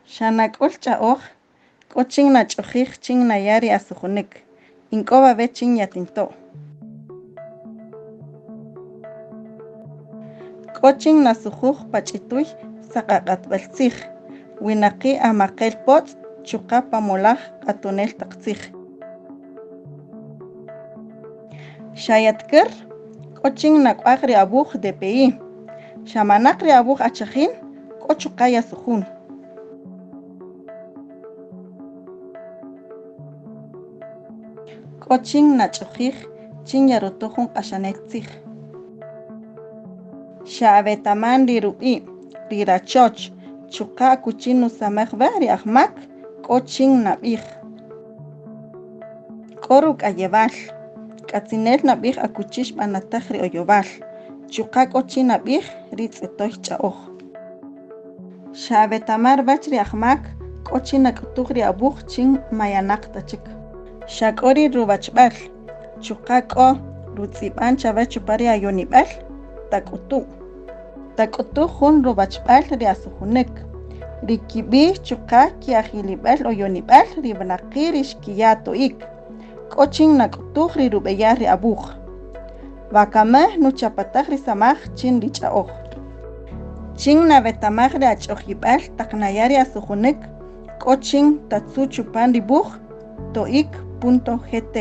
Xa nak'ul ch'a'oj, k'o chin nach'ojij chin naya' ri asujunik. In k'o wawe' chin yatinto'. K'o chin nasujuj pa ch'ituy saqaq'atb'äl tzij, winaqi' amaq'el potz' chuqa' pa molaj q'atonel taq tzij. Xa yatkër, k'o chin nak'waj ri awuj DPI. Xa manaq ri awuj achajin, k'o chuqa' yasujun. K'o chin nach'ojij chin yaruto' jun q'axanel tzij. Xa awetaman ri rub'i', ri rachoch, chuqa' akuchi nusamaj wi ri ajmak, k'o chin nab'ij. K'o ruk'ayewal, k'atzinel nab'ij akuchi xb'anatäj ri oyowal, chuqa' k'o chin nab'ij ri tz'etoy ch'a'oj. Xa awetaman ruwäch ri ajmak, k'o chin nak'utuj ri awuj chin mayanäq ta chik. Xa k'o ri ruwachb'äl, chuqa' k'o rutz'ib'an chawech chupan ri ayonib'äl, tak'utu'. Tak'utuj jun ruwachb'äl ri asujunik, ri kib'i' chuqa' ki'ajilib'äl oyonib'äl ri winaqi' ri xkiya' ato'ik. K'o chin nak'utuj ri rub'eyal ri awuj. Wakami nuchapatäj ri samaj chin ri ch'a'oj. Chin nawetamaj ri ach'ojib'äl taq naya' ri asujunik, k'o chin tatzu' chupan ri wuj to'ik.gt.